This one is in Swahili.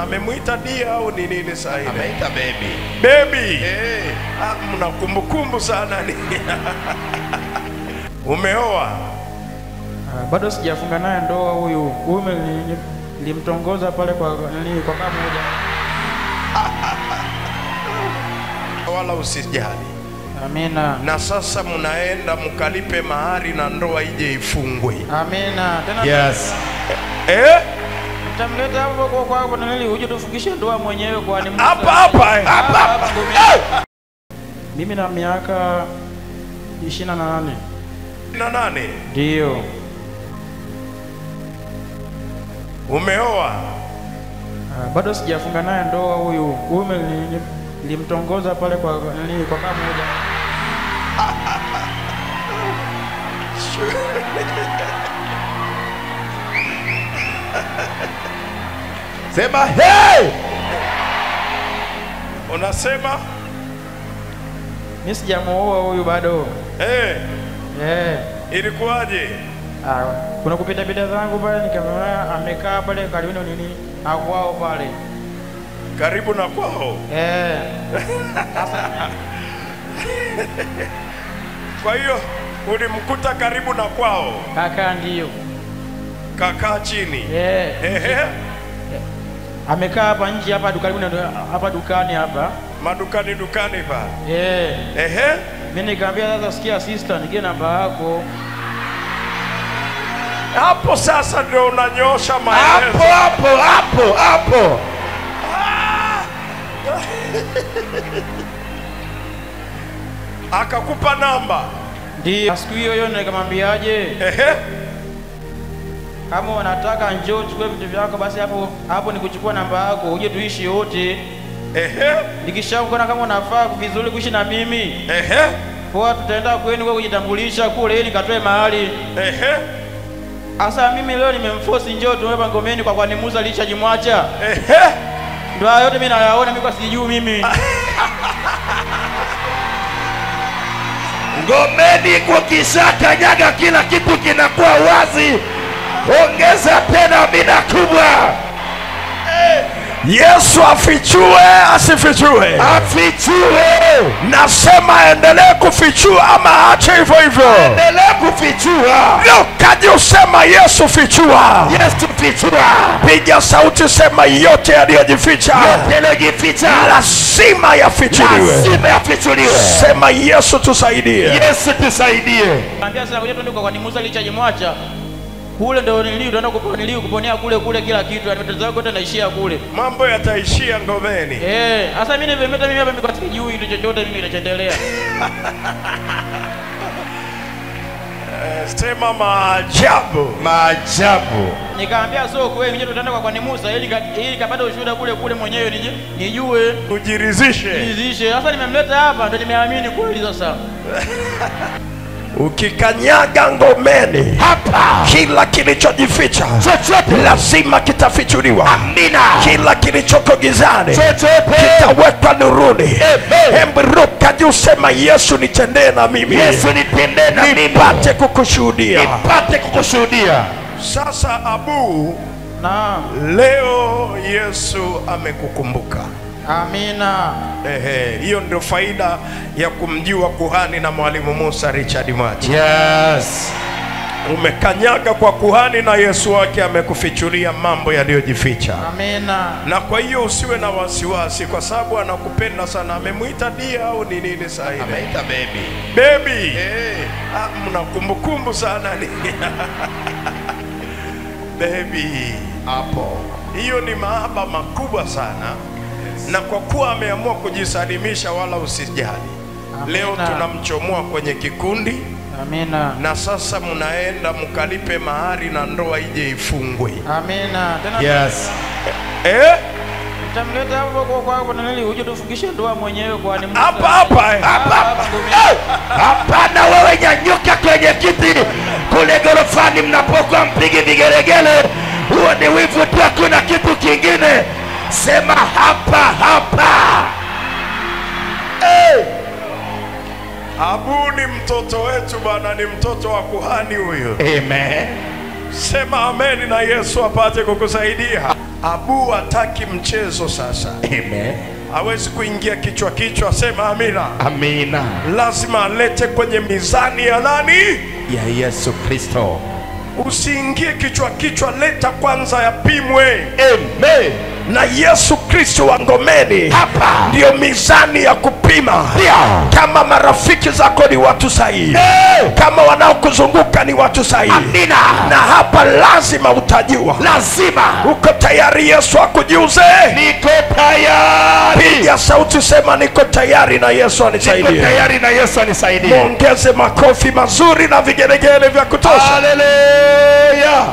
Amemuita dia au ni nini sasa hivi? Ameita baby. Baby. Hey. Ah, mna kumbukumbu sana ni. Umeoa? Bado sijafunga naye ndoa huyu. Huyu nilimtongoza pale kwa nini kwa kama moja. Wala usijali. Amina. Na sasa mnaenda mkalipe mahari na ndoa ije ifungwe. Amina. Tena yes. Eh? Nitamleta hapo kwa kwa nini uje tufungishe ndoa mwenyewe kwa ni hapa hapa hapa. Mimi na miaka 28. 28? Ndio. Umeoa? Bado sijafunga naye ndoa huyu. Huyu nilimtongoza pale kwa nini kwa kama moja. Sema hey! Unasema mimi sijamuoa huyu bado. Eh. Eh. Ilikuwaje? Kuna kupita pita zangu pale nikamwona amekaa pale karibu na nini kwao pale. Karibu na kwao. Eh. Kwa hiyo ulimkuta karibu na kwao. Kaka ndio. Kaka chini. Eh. Ehe. Amekaa hapa nje hapa dukani hapa dukani hapa. Madukani dukani pa. Eh. Ehe. Mimi nikamwambia sasa sikia sister nige namba yako. Hapo sasa ndio unanyosha maelezo. Hapo hapo hapo hapo. Akakupa namba. Ndio. Siku hiyo hiyo nikamwambiaje? Ehe. Kama unataka njoo chukue vitu vyako basi hapo hapo nikuchukua namba yako uje tuishi wote. Ehe. Nikishakuona kama unafaa vizuri kuishi na mimi. Ehe. Poa tutaenda kwenu kwa kujitambulisha kule ili nikatoe mahali. Ehe. Asa mimi leo nimemforce njoo tuwe ngomeni kwa kwani Musa alishajimwacha. Ehe. Ndio yote mimi nayaona mimi kwa sijui mimi. Ngomeni kukishakanyaga kila kitu kinakuwa wazi. Ongeza tena mina kubwa. Yesu afichue asifichue? Afichue. Nasema endelee kufichua ama aache hivyo hivyo? Endelee kufichua. Kaji usema Yesu fichua. Yesu fichua. Piga sauti sema yote yaliyojificha. Yote yaliyojificha lazima yafichuliwe. Lazima yafichuliwe. Sema Yesu tusaidie. Yesu tusaidie. Ambia sasa ngoja tuende kwa ni Musa alichojimwacha. Kule ndio nilio ndio kuponea kule kule kila kitu yani mtoto wako yote naishia kule. Mambo yataishia ngomeni. Eh, sasa mimi nimemeta mimi hapa mimi sijui kitu chochote mimi kinachoendelea. Sema maajabu. Maajabu. Nikamwambia sio kweli mimi tutaenda kwa ni Musa ili kapata ushuhuda kule kule mwenyewe nijue. Ujiridhishe. Ujiridhishe. Sasa nimemleta hapa ndio nimeamini kweli sasa. Ukikanyaga ngomeni hapa, kila kilichojificha chochote lazima kitafichuliwa. Amina. Kila kilichoko gizani chochote kitawekwa nuruni. Emruka juu sema Yesu nitendee na mimi. Yesu nitendee na mimi. Nipate kukushuhudia. Nipate kukushuhudia. Sasa Abu, naam, leo Yesu amekukumbuka. Amina. Ehe, hiyo ndio faida ya kumjua kuhani na mwalimu Musa Richard Mwacha. Yes. Umekanyaga kwa kuhani na Yesu wake amekufichulia mambo yaliyojificha. Amina. Na kwa hiyo usiwe na wasiwasi kwa sababu anakupenda sana. Amemuita dia au ni nini sasa hivi? Ameita baby. Baby. Eh. Ah, mna kumbukumbu sana ni. Baby. Hapo. Hiyo ni mahaba makubwa sana. Na kwa kuwa ameamua kujisalimisha wala usijali. Leo tunamchomoa kwenye kikundi. Amina. Na sasa mnaenda mkalipe mahari na ndoa ije ifungwe. Amina. Tena yes. Eh? Nitamleta hapo kwa kwa nini uje tufungishe ndoa mwenyewe kwa ni Musa. Hapa hapa hapa. Hapana wewe nyanyuka kwenye kiti kule gorofani mnapokuwa mpige vigelegele. Huo ni wivu tu, hakuna kitu kingine. Sema hapa hapa. Hey. Abu ni mtoto wetu bwana, ni mtoto wa kuhani huyo. Amen. Sema amen na Yesu apate kukusaidia. Abu hataki mchezo sasa. Amen. Hawezi kuingia kichwa kichwa, sema amina. Amina. Lazima alete kwenye mizani ya nani? Ya Yesu Kristo. Usiingie kichwa kichwa, leta kwanza yapimwe. Amen. Na Yesu Kristo wa Ngomeni hapa ndio mizani ya kupima. Ndio. Kama marafiki zako ni watu sahihi, kama wanaokuzunguka ni watu sahihi. Amina. Na hapa lazima utajua. Lazima. Uko tayari Yesu akujuze? Niko tayari. Piga sauti, sema niko tayari na Yesu anisaidie. Niko tayari na Yesu anisaidie. Muongeze makofi mazuri na vigelegele vya kutosha. Hallelujah.